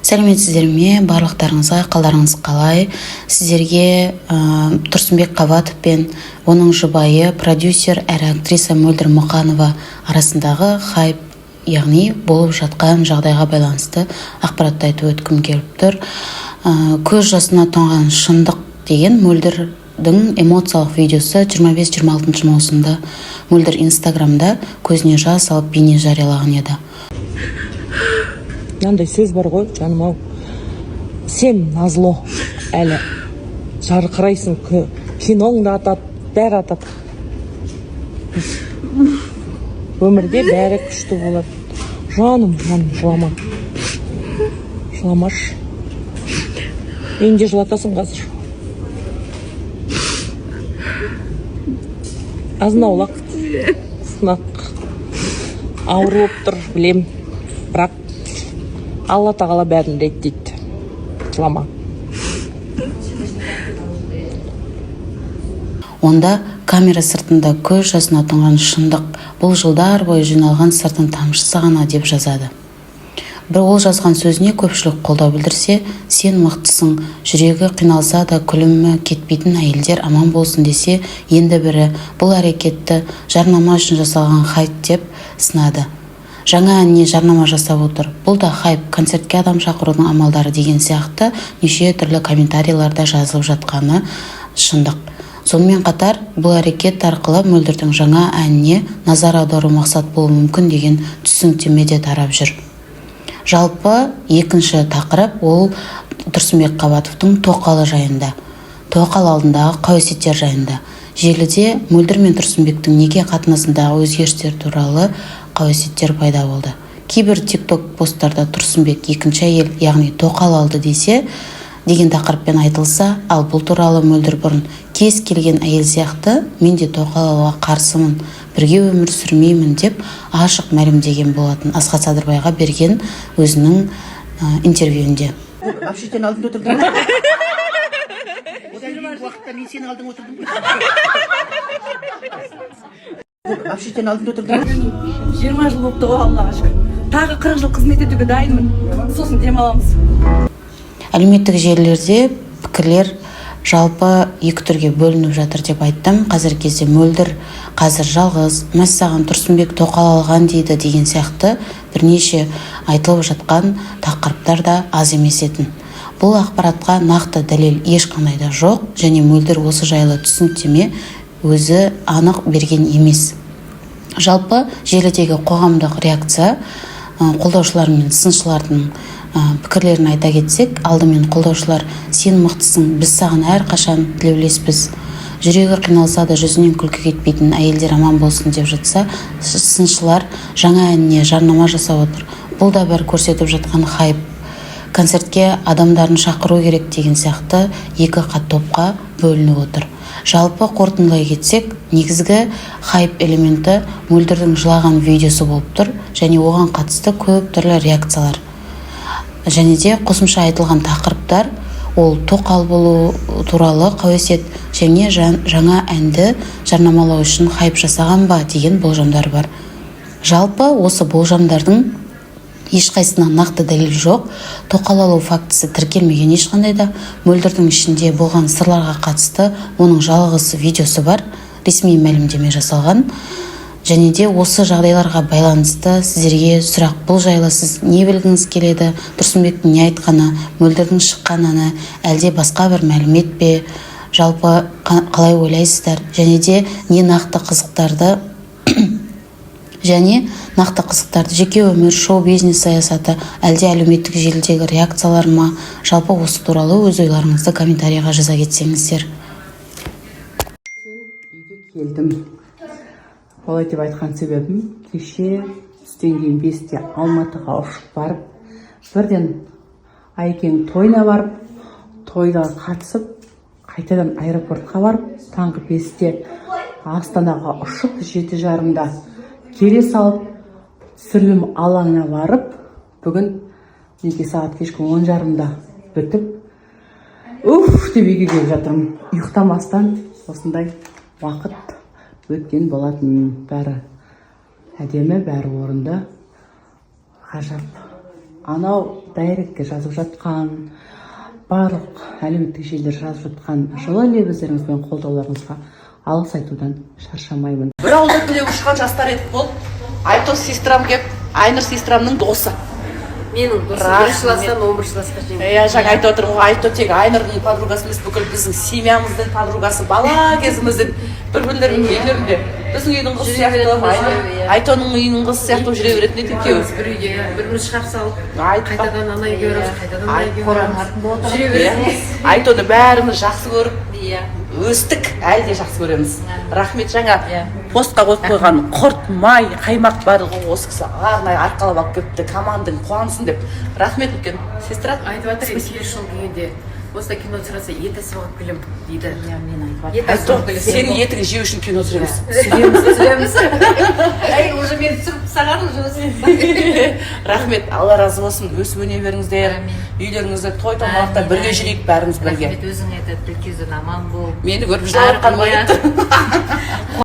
Сәлеметсіздер ме барлықтарыңызға, қалдарыңыз қалай? Сіздерге Тұрсынбек Қабатов пен оның жұбайы, продюсер әрі актриса Мөлдір Мұқанова арасындағы хайп, яғни болып жатқан жағдайға байланысты ақпаратты айтып өткім келіп тұр. Көз жасына тоңған шындық деген Мөлдірдің эмоциялық видеосы. 25-26 маусымда Мөлдір Инстаграмда көзіне жас алып, бейне жариялаған еді. Мынандай сөз бар ғой, жаным ау, сен назло әлі жарқырайсың, киноң да атады, бәрі атады, өмірде бәрі күшті болады. Жаным, жаным, жылама, жыламашы, мені де жылатасың қазір. Азын аулақ сынақ ауыр болып тұр, білем, бірақ Алла тағала бәрін реттейді. Жылама. Онда камера сыртында көз жасына тұнған шындық, бұл жылдар бойы жиналған сырдың тамшысы ғана деп жазады. Бір ол жазған сөзіне көпшілік қолдау білдірсе, сен мықтысың, жүрегі қиналса да күлімі кетпейтін әйелдер аман болсын десе, енді бірі бұл әрекетті жарнама үшін жасалған хайп деп сынады. Жаңа әніне жарнама жасап отыр, бұл да хайп, концертке адам шақырудың амалдары деген сияқты неше түрлі комментарийлер жазылып жатқаны шындық. Сонымен қатар бұл әрекет арқылы Мөлдірдің жаңа әніне назар аудару мақсат болуы мүмкін деген түсініктеме де тарап жүр. Жалпы екінші тақырып ол Тұрсынбек Қабатовтың тоқалы жайында, тоқал алдындағы қауесеттер жайында. Желіде Мөлдір мен Тұрсынбектің неке қатынасындағы өзгерістер туралы қауесеттер пайда болды. Кейбір тикток посттарда Тұрсынбек екінші әйел, яғни тоқал алды десе деген тақырыппен айтылса, ал бұл туралы Мөлдір бұрын кез келген әйел сияқты мен де тоқал алуға қарсымын, бірге өмір сүрмеймін деп ашық мәлімдеген болатын Асхат Садырбайға берген өзінің интервьюінде. Вообще сен алдыңда отырдым ғой. Одан кейінгі уақытта мен сенің алдыңа отырдым ғой. Вообще сен алдыңда отырдым ғой. 20 жыл болыпты ғой, Аллаға шүкір. Тағы 40 жыл қызмет етуге дайынмын, сосын демаламыз. Әлеуметтік желілерде пікірлер жалпы екі түрге бөлініп жатыр деп айттым. Қазіргі кезде Мөлдір қазір жалғыз, мәссаған, Тұрсынбек тоқал алған дейді деген сияқты бірнеше айтылып жатқан тақырыптар да аз емес етін. Бұл ақпаратқа нақты дәлел ешқандай да жоқ және Мөлдір осы жайлы түсініктеме өзі анық берген емес. Жалпы желідегі қоғамдық реакция, қолдаушылар мен сыншылардың пікірлерін айта кетсек, алдымен қолдаушылар сен мықтысың, біз саған әрқашан тілеулеспіз, жүрегі қиналса да жүзінен күлкі кетпейтін әйелдер аман болсын деп жатса, сыншылар жаңа әніне жарнама жасап отыр, бұл да бір көрсетіп жатқан хайп, концертке адамдарын шақыру керек деген сияқты екі топқа бөлініп отыр. Жалпы қорытындылай кетсек, негізгі хайп элементі Мөлдірдің жылаған видеосы болып тұр және оған қатысты көп түрлі реакциялар және де қосымша айтылған тақырыптар, ол тоқал болу туралы қауесет және жаңа әнді жарнамалау үшін хайп жасаған ба деген болжамдар бар. Жалпы осы болжамдардың ешқайсысына нақты дәлел жоқ, тоқал алу фактісі тіркелмеген ешқандай да. Мөлдірдің ішінде болған сырларға қатысты оның жалғыз видеосы бар, ресми мәлімдеме жасалған. Және де осы жағдайларға байланысты сіздерге сұрақ: бұл жайлы сіз не білгіңіз келеді? Тұрсынбектің не айтқаны, Мөлдірдің шыққан әні, әлде басқа бір мәлімет пе? Жалпы қалай ойлайсыздар? Және де не нақты қызықтарды және нақты қызықтарды, жеке өмір, шоу бизнес саясаты, әлде әлеуметтік желідегі реакциялар ма? Жалпы осы туралы өз ойларыңызды комментарийға жаза кетсеңіздер. Үйге келдім. Олай деп айтқан себебім, кеше түстен кейін 5-те Алматыға ұшып барып, бірден Айкенің тойына барып, тойға қатысып, қайтадан аэропортқа барып, таңғы 5-те Астанаға ұшып, 7:30-да келе салып, түсірілім алаңына барып, бүгін мінекей сағат кешкі 10:30-да бітіп, уф деп үйге келіп жатырмын. Ұйықтамастан осындай уақыт өткен болатын. Бәрі әдемі, бәрі орынды. Ғажап. Анау директке жазып жатқан, барлық әлеуметтік желілер жазып жатқан жылы лебіздеріңіз бен қолдауларыңызға алғыс айтудан шаршамаймын. Бір ауылда түлеп ұшқан жастар едік. Бол, Айто сестрам кеп, Айнұр сестрамның досы. Менің досым. Рахмет. Бірінші класстан 11-классқа шейін. Иә, жаңа айтып отырмын ғой, Айто тек Айнұрдың подругасы емес, бүкіл біздің семьямыздың подругасы. Бала кезімізден бір бірлерінің үйлерінде, біздің үйдің қызы Жүре сияқты беретін. Айнұр Иә. Айтоның үйінің қызы сияқты болып жүре беретін еді екеуі. Екеуміз бір үйде, бір бірімізді шығарып салып, Айтпа. қайтадан ана үйге барамыз, қайтадан мына үйге барамыз, жүре Иә. береміз. Айтоны бәріміз жақсы көріп өстік, әлі де жақсы көреміз. Рахмет. Жаңа постқа қойып қойған құрт, май, қаймақ, барлығы осы кісі арнайы арқалап алып келіпті, командаң қуансын деп. Рахмет үлкен, сестра. Айтып жатыр енді, келесі жолы келгенде осылай кино түсірсе, ет асып алып келемін дейді. Иә, мен айтып Ет асып Айто, алып келемін. сенің етіңді жеу үшін кино түсіреміз. Түсіреміз, түсіреміз. Әй, уже мен түсіріп тастаған уже. Рахмет, Алла разы болсын, өсіп өне беріңіздер. Әмин. Үйлеріңізде той томалақта Әмин, бірге әмин. жүрейік бәріміз бірге. Рахмет, өзің айтады, Гүлкезін, аман бол. Мені көріп жылап жатқан ғой. Иә.